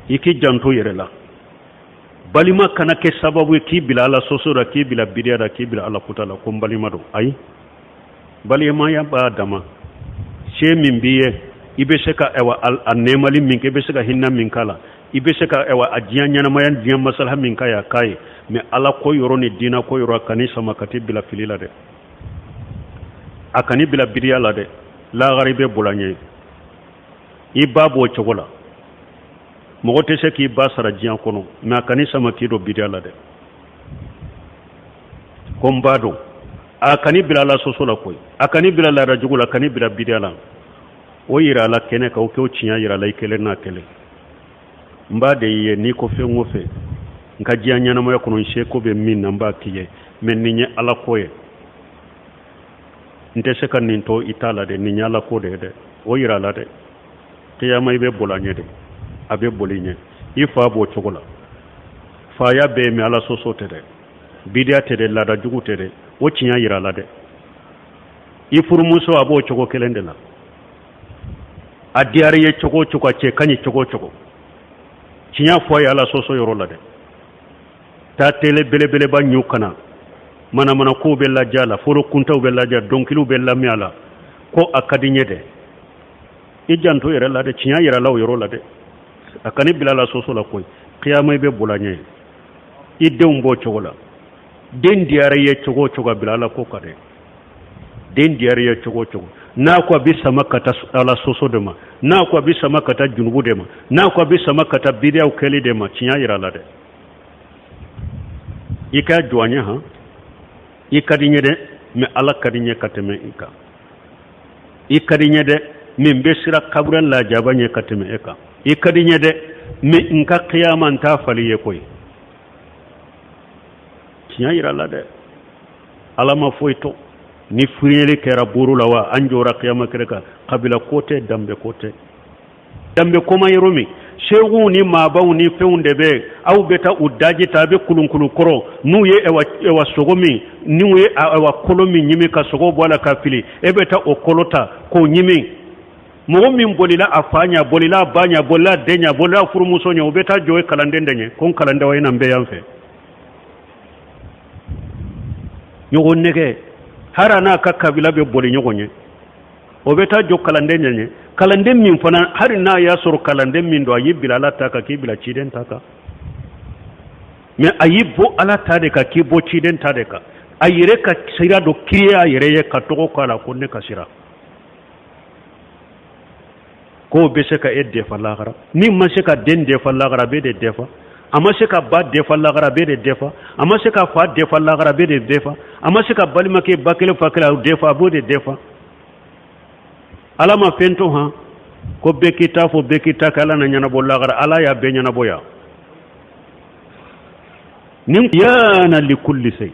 I k'i janto yɛrɛ la, balima kana kɛ sababu ye k'i bila Ala sɔsɔ la, k'i bila bidiya la, k'i bila Ala kuta la, ko n balima don. Ayi, balimaya b'a dama. Se min b'i ye, i bɛ se ka ɛwa a nɛɛmali min kɛ, i bɛ se ka hinɛ min k'a la, i bɛ se ka ɛwa a diɲɛ ɲɛnamaya, diɲɛ masalaha min k'a ye, a k'a ye. Mais Ala ko yɔrɔ ni diinɛ ko yɔrɔ, a kan'i sama ka t'i bila fili la dɛ, a kan'i bila bidiya la dɛ. Lahara i bɛ boli a ɲɛ. I ba b'o cogo la, mɔgɔ tɛ se k'i ba sara diɲɛ kɔnɔ, mais a kan'i sama k'i don bidiya la dɛ, ko n ba don. A kan'i bila Ala sɔsɔ la koyi, a kan'i bila laada jugu la, a kan'i bila bidiya la. O yira a la kɛnɛ kan, o k'o tiɲɛ yira a la, i kelen n'a kelen. N ba de y'i ye, n'i ko fɛn o fɛn n ka diɲɛ ɲɛnamaya kɔnɔ, n seko bɛ min na, n b'a k'i ye. Mais nin ye Ala ko ye, n tɛ se ka nin to i ta la dɛ. Nin ye Ala ko de ye dɛ, o yira a la dɛ. Kiyama i bɛ boli a ɲɛ de, a bɛ boli ɲɛ. I fa b'o cogo la. Faya bɛ yen, mais Ala sɔsɔ tɛ dɛ, bidiya tɛ dɛ, laada jugu tɛ dɛ, o tiɲɛ yira a la dɛ. I furumuso, a b'o cogo kelen de la. A diyara i ye cogo o cogo, a cɛ ka ɲi cogo o cogo, tiɲɛ fɔ a ye Ala sɔsɔ yɔrɔ la dɛ. Taa tele belebeleba ɲu kana manamana kow bɛ lajɛ a la, foro kuntaw bɛ lajɛ, dɔnkiliw bɛ lamɛn a la, ko a ka di n ye dɛ. I janto yɛrɛ la dɛ, tiɲɛ yira a la o yɔrɔ la dɛ. A kan'i bila Ala sɔsɔ la koyi. Kiyama i bɛ boli a ɲɛ. I denw b'o cogo la. Den diyara i ye cogo o cogo, a bila Ala ko kan dɛ. Den diyara i ye cogo o cogo, n'a ko a bɛ sama ka taa Ala sɔsɔ de ma, n'a ko a bɛ sama ka taa junubu de ma, n'a ko a bɛ sama ka taa bidiyaw kɛli de ma, tiɲɛ yira a la dɛ. I ka jɔ a ɲɛ han. I ka di n ye dɛ, mais Ala ka di n ye ka tɛmɛ i kan. I ka di n ye dɛ, mais n bɛ siran kaburu lajaba ɲɛ ka tɛmɛ e kan. I ka di n ye dɛ, mais n ka kiyama n t'a fali ye koyi. Tiɲɛ yira la dɛ. Ala ma foyi to ni fiyɛli kɛra buru la wa an jɔra kiyama kɛnɛ kan. Kabila ko tɛ, danbe ko tɛ. Danbe ko ma yɔrɔ min, sehuw ni maabaw ni fɛnw de bɛ aw bɛ taa u daji ta, a bɛ kulunkulu kɔrɔ n'u ye ɛwa sogo min, n'u ye ɛwa kolo min ɲimi ka sogo bɔ a la ka fili, e bɛ taa o kolo ta k'o ɲimi. Mɔgɔ min bolila a fa ɲɛ, bolila a ba ɲɛ, bolila a den ɲɛ, bolila a furumuso ɲɛ, o bɛ taa jɔ e kalanden de ɲɛ, ko n kalanden wa, i na n bɛ yan fɛ. Ɲɔgɔn nɛgɛ, hali a n'a ka kabila bɛ boli ɲɔgɔn ɲɛ, o bɛ taa jɔ kalanden ɲɛ. Kalanden min fana, hali n'a y'a sɔrɔ kalanden min don, a y'i bila Ala ta kan k'i bila ciden ta kan, mais a y'i bɔ Ala ta de kan k'i bɔ ciden ta de kan. A yɛrɛ ka sira dɔ créer a yɛrɛ ye ka tɔgɔ k'a la ko ne ka sira. K'o bɛ se ka e defa lahara. Min ma se ka den defa lahara, a b'e de defa. A ma se ka ba defa lahara, a b'e de defa. A ma se ka fa defa lahara, a b'e de defa. A ma se ka balimakɛ ba kelen fa kelen defa, a b'o de defa. Ala ma fɛn to han ko bɛɛ k'i ta fɔ, bɛɛ k'i ta kɛ, Ala na ɲɛnabɔ lahara. Ala y'a bɛɛ ɲɛnabɔ yan. Nin yaana likulli sey.